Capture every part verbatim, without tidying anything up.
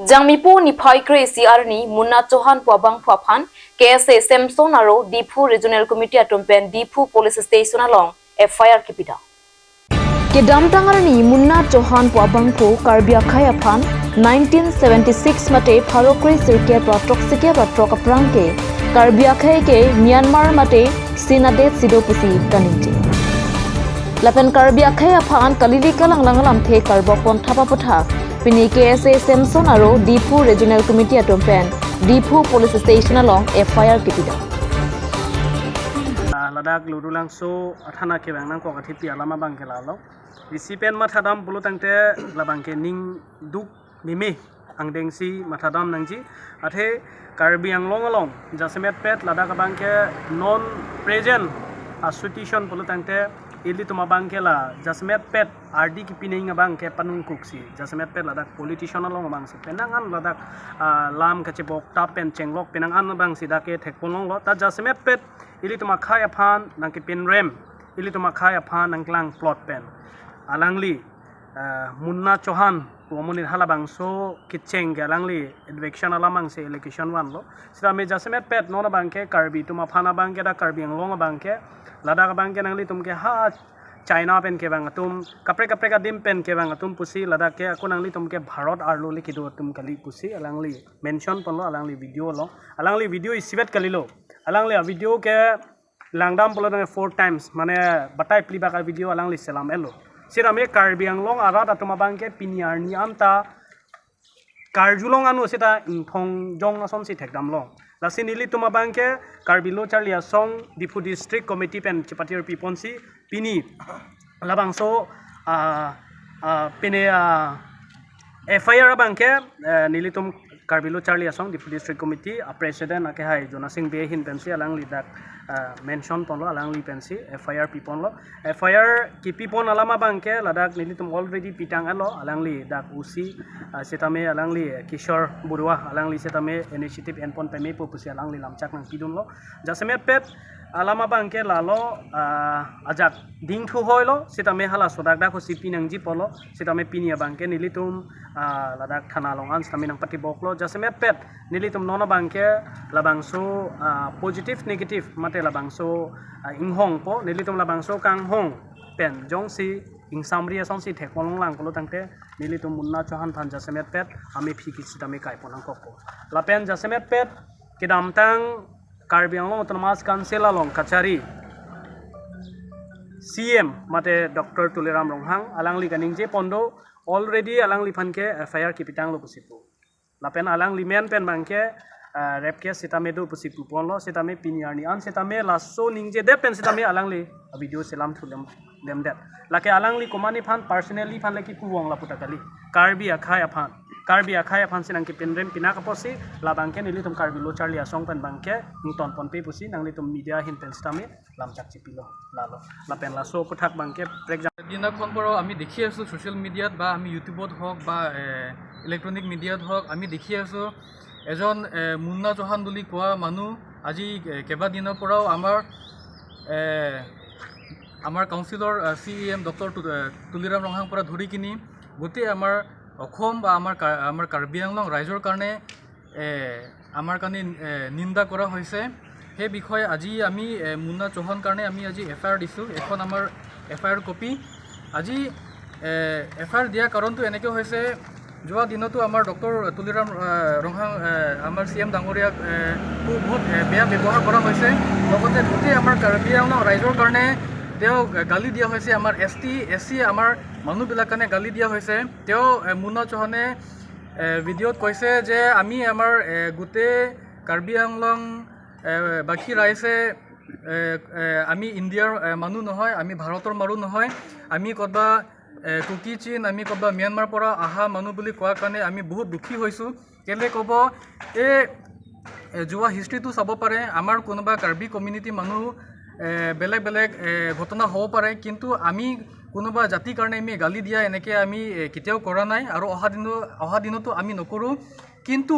Jangmipo niphai kre-isi arni Munna Chauhan pu abangphu aphan K S A Samson aro Diphu Regional Committee atum pen Diphu Police Station along F I R kepidam. Kedamtang arni Munna Chauhan pu abangphu Karbi akhei aphan nineteen seventy-six mate pharo kre-sirkep ra throksirkep ra throk aphrang ke Karbi akhei ke Myanmar mate Chin adet si do pusi kaningje. Lapen Karbi akhei aphan kalili kalanglang alamthe karbok pon thap aphuthak pini K S A Samson aro Diphu Regional Committee atum pen Diphu Police Station along F I R kepidam. Ah, ladak Lurulangso athana kevang nangkok athepi alam abang ke lalo. Isi pen mathadam pulo tangte labang ke ning duk meme angdengsi mathadam nangji. Athe Karbi Anglong along jasemet pet ladak abang ke non present a situation pulo tangte ilitum abang ke la jasemet pet ardi kipi neng abang ke panungkuksi, jasemet pet ladak politician along abangsi penang an ladak, ah, lam kachebok tap pen chenglok penang an abangsi dak ke thekpon longlo. Ta jasemet pet ilitum akhei aphan nangkepinrem, ilitum akhei aphan nangklang plot pen alangli, ah, Munna Chauhan pu amonit halabangso kecheng ke alangli eviction alam angse allegation vanlo. Sitame jasemet pet non abang ke Karbi atum aphan abang ke dak Karbi Anglong abang ke ladak abang ke nanglitum ke ha China pen kevang atum, kaprek kaprek adim pen kevang atum pusi ladak ke ako nanglitum ke Bharat arlo le kedo atum kali pusi alangli mention ponlo alangli video along. Alangli video isivet kalilo. Alangli a video ke langdam pulo tangte four times, mane batai phli bak a video alangli selam etlo. Sitame Karbi Anglong arat atum abang ke pini arni anta karjulong anu sita ingthong jong asonsi thekdamlo. Lasi nelitum abang ke Karbi Lo Charli Asong Diphu District Committee pen chepati arpi ponsi pini labangso, ah, ah, pini, ah, F I R abang ke, eh, nelitum Karbi Lo Charli Asong Diphu District Committee a President akehai Jonasing Bey ahin pensi alangli dak, eh, mention ponlo, alangli pensi F I R pi ponlo. F I R kipi pon alam abang ke ladak nelitum already pitang alo, alangli dak O C, eh, sitame alangli, eh, Kishore Barua, alangli sitame initiative en pon peme pu pusi alangli lamchak nangpidunlo. Jasemet pet alam abang ke lalo, ah, ajak dingthu hoilo, sitame halaso dak dak hosi pinangji pulo, sitame pini abang ke nelitum, ah, ladak thana along an sitame nangpatiboklo. Jasemet pet nelitum non abang ke labangso, ah, positive negative mate labangso, ah, inghongpo, nelitum labangso kanghong pen jongsi ingsamri asonsi thekpon longlang pulo tangte nelitum Munna Chauhan aphan jasemet pet amephi ke sitame kaipon nangkokpo. Lapen jasemet pet kedamtang Karbi Anglong Autonomous Council along kachari C M mate Doctor Tuliram Ronghang alangli kaningje pon do, already alangliphan ke F I R kepitanglo pusi pu. Lapen alangli men pen abang ke, eh, rape case sitame do pusi pu ponlo, sitame pini arni an sitame laso ningjedet pen sitame alangli video selam thu lem, lemdet. Lake alangli komatne aphan personally aphan le kipu vong lapu ta kali. Karbi akhei aphan, Karbi akhei aphan si nangkepinrem pinak apotsi labang ke nelitum Karbi Lo Charli Asong pen abang ke ington ponpe pusi nanglitum media ahin pen sitame lamchak chipilo lalo. Lapen laso aphuthak abang ke prekjang. দিনাখন পৰা আমি দেখি আছোঁ ছ'চিয়েল মিডিয়াত বা আমি ইউটিউবত হওক বা, এ, ইলেক্ট্ৰনিক মিডিয়াত হওক, আমি দেখি আছোঁ এজন, এ, মুন্না চৌহান বুলি কোৱা মানুহ আজি, এ, কেইবাদিনৰ পৰাও আমাৰ, এ, আমাৰ কাউন্সিলৰ, এ, চি ই এম ডক্টৰ তু-, এ, তুলিৰাম ৰংহাং পৰা ধৰি কিনি গোটেই আমাৰ অসম বা আমাৰ কা-, আমাৰ কাৰ্বি আংলং ৰাইজৰ কাৰণে, এ, আমাৰ কাৰণে, এ, নিন্দা কৰা হৈছে। সেই বিষয়ে আজি আমি, এ, মুন্না চৌহান কাৰণে আমি আজি এফ আই আৰ দিছোঁ, এখন আমাৰ এফ আই আৰ কপি। আজি, এ, এফ আই আৰ দিয়া কাৰণটো এনেকৈ হৈছে, যোৱা দিনতো আমাৰ ডক্টৰ তুলিৰাম, এ, ৰংহাং, এ, আমাৰ চি এম ডাঙৰীয়াক, এ, কো বহুত, এ, বেয়া ব্যৱহাৰ কৰা হৈছে। লগতে গোটেই আমাৰ কাৰ্বি আংলং ৰাইজৰ কাৰণে তেওঁ গালি দিয়া হৈছে, আমাৰ এছ টি, এছ চি আমাৰ মানুহবিলাক কাৰণে গালি দিয়া হৈছে। তেওঁ, এ, মুন্না চৌহানে, এ, ভিডিঅ'ত কৈছে যে আমি আমাৰ, এ, গোটেই কাৰ্বি আংলং, এ, বাসী ৰাইজে, এ, এ, আমি ইণ্ডিয়াৰ, এ, মানুহ নহয়, আমি ভাৰতৰ মানুহ নহয়, আমি ক'ৰবা, এ, কুকি চীন, আমি ক'ৰবা ম্যানমাৰ পৰা অহা মানুহ বুলি কোৱাৰ কাৰণে আমি বহুত দুখী হৈছোঁ। কেলে ক'ব, এই, এ, যোৱা হিষ্ট্ৰীটো চাব পাৰে, আমাৰ কোনোবা কাৰ্বি কমিউনিটি মানুহ, এ, বেলেগ বেলেগ, এ, ঘটনা হ'ব পাৰে, কিন্তু আমি কোনোবা জাতিৰ কাৰণে আমি গালি দিয়া এনেকৈ আমি, এ, কেতিয়াও কৰা নাই আৰু অহা দিনো, অহা দিনতো আমি নকৰোঁ। কিন্তু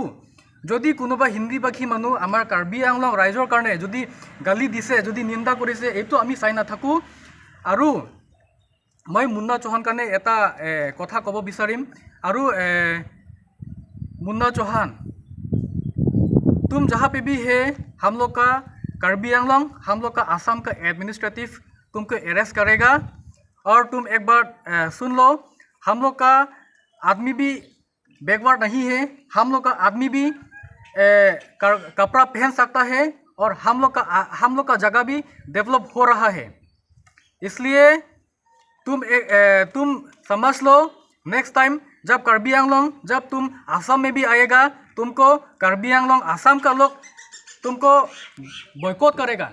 যদি কোনোবা হিন্দী ভাষী মানুহ আমাৰ কাৰ্বি আংলং ৰাইজৰ কাৰণে যদি গালি দিছে, যদি নিন্দা কৰিছে, এইটো আমি চাই নাথাকোঁ। আৰু মই মুন্না চৌহান কাৰণে এটা, এ, কথা ক'ব বিচাৰিম। আৰু, এ, मुन्ना चौहान, तुम जहाँ पे भी है, हम लोग का, कार्बी आंगलोंग हम लोग का आसाम का एडमिनिस्ट्रेटिव तुमको अरेस्ट करेगा। और तुम एक बार अ, सुन लो, हम लोग का आदमी भी बैकवर्ड नहीं है। हम लोग का आदमी भी अ, कर- कपड़ा पहन सकता है और हम लोग का आ- हम लोग का जगह भी डेवलप हो रहा है। इसलिए तुम ए, ए, तुम समझ लो, नेक्स्ट टाइम जब कार्बी आंगलोंग, जब तुम आसाम में भी आएगा, तुमको कार्बी आंगलोंग आसाम का लोग तुमको बॉयकॉट करेगा।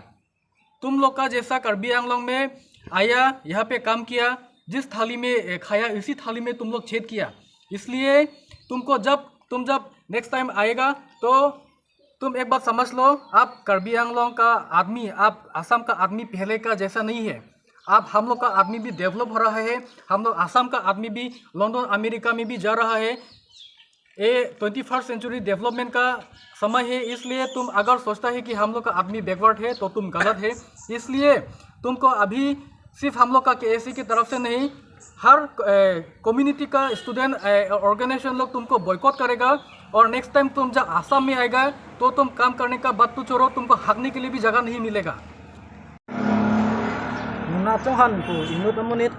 तुम लोग का जैसा कार्बी आंगलोंग में आया, यहाँ पे काम किया, जिस थाली में ए, खाया, इसी थाली में तुम लोग छेद किया। इसलिए तुमको जब तुम जब नेक्स्ट टाइम आएगा तो तुम एक बात समझ लो, आप कार्बी आंगलोंग का आदमी, आप आसाम का आदमी पहले का जैसा नहीं है। आप हम लोग का आदमी भी डेवलप हो रहा है, हम लोग आसाम का आदमी भी लंदन अमेरिका में भी जा रहा है। ये ट्वेंटी फर्स्ट सेंचुरी डेवलपमेंट का समय है, इसलिए तुम अगर सोचता है कि हम लोग का आदमी बैकवर्ड है तो तुम गलत है। इसलिए तुमको अभी सिर्फ हम लोग का केएसी की तरफ से नहीं, हर कम्युनिटी का स्टूडेंट ऑर्गेनाइजेशन लोग तुमको बॉयकॉट करेगा। और नेक्स्ट टाइम तुम जब आसाम में आएगा तो तुम काम करने का बात तो छोड़ो, तुमको हगने के लिए भी जगह नहीं मिलेगा। Munna Chauhan pu inut amonit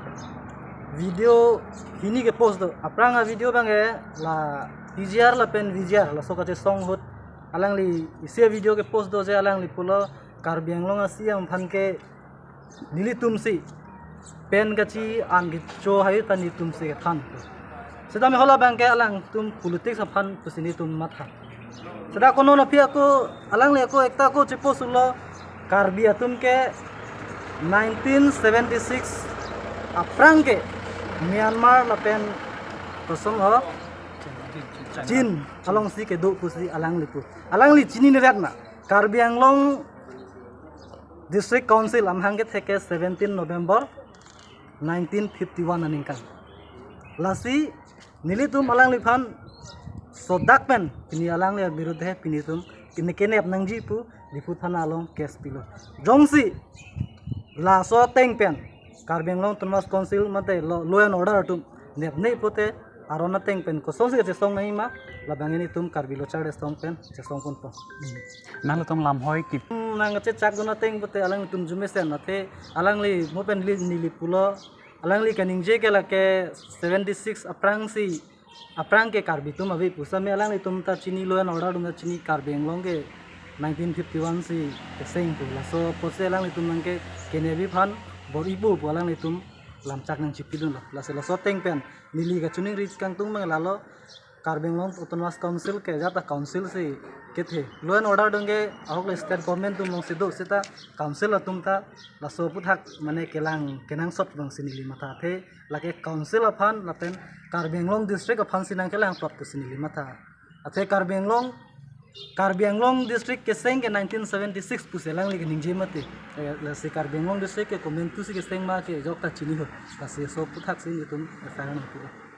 video hini ke post do. Aphrang a video abang ke la PGR lapen VGR laso kachesong ahut alangli isi video ke post do je alangli pulo Karbi Anglong a CEM aphan ke nelitum si pen kachi-an kecho hai ta nelitum si kethan. Seta me hala abang ke alangtum politics aphan pusi nelitum matha. Seta kono na phi ako alangli ako ekta ako chepost lo Karbi atum ke nineteen seventy-six aphrang ke Myanmar lapen koson ho Chin alongsi kedo pusi alangli pu. Alangli chinine rat ma. Karbi Anglong District Council amahang kethek ke seventeen November nineteen fifty-one aningkan. Lasi nelitum alangliphan sodak pen pini alangli abirudhe pinitum kene kenep nangji pu Diphu thana along case pilo. Jongsi laso ateng pen Karbi Anglong Autonomous Council mate lo- law and order atum nepne pote aron ateng pen kosonsi kachesong nangji ma, labang nelitum Karbi Lo Charli Asong pen chesong ponpo. Nangtum lamhoi kip. Hmm, nang kachechak dun ateng pote alangtum jumesen athe alangli mo pen li neli pulo alangli kaningje ke lake seventy-six aphrang si aphrang ke Karbi atum ave pu same alanglitum ta chini law and order atum ta chini Karbi Anglong ke nineteen fifty-one si keseng pu laso apotsi alanglitum nang ke kenevi aphan bor-ipo pu alanglitum lamchak nangchipidunlo. Lasi laso ateng pen neli kachiningri kangtung abang lalo Karbi Anglong Autonomous Council ke ajat a council si kethe. Law and order atum ke ahok le state government atum alongsi do seta council atum ta laso aphuthak mane kelang kenangsot abangsi neli matha athe lake council aphan lapen Karbi Anglong district aphansi nangkelang plot pusi neli matha. Athe Karbi Anglong Karbi Anglong district keseng ke nineteen seventy-six pusi alangli kaningje mate. Eh, lasi Karbi Anglong district ke komantusi keseng ma ke ajok ta chini ho. Lasi laso aphuthak si nelitum F I R nangpu.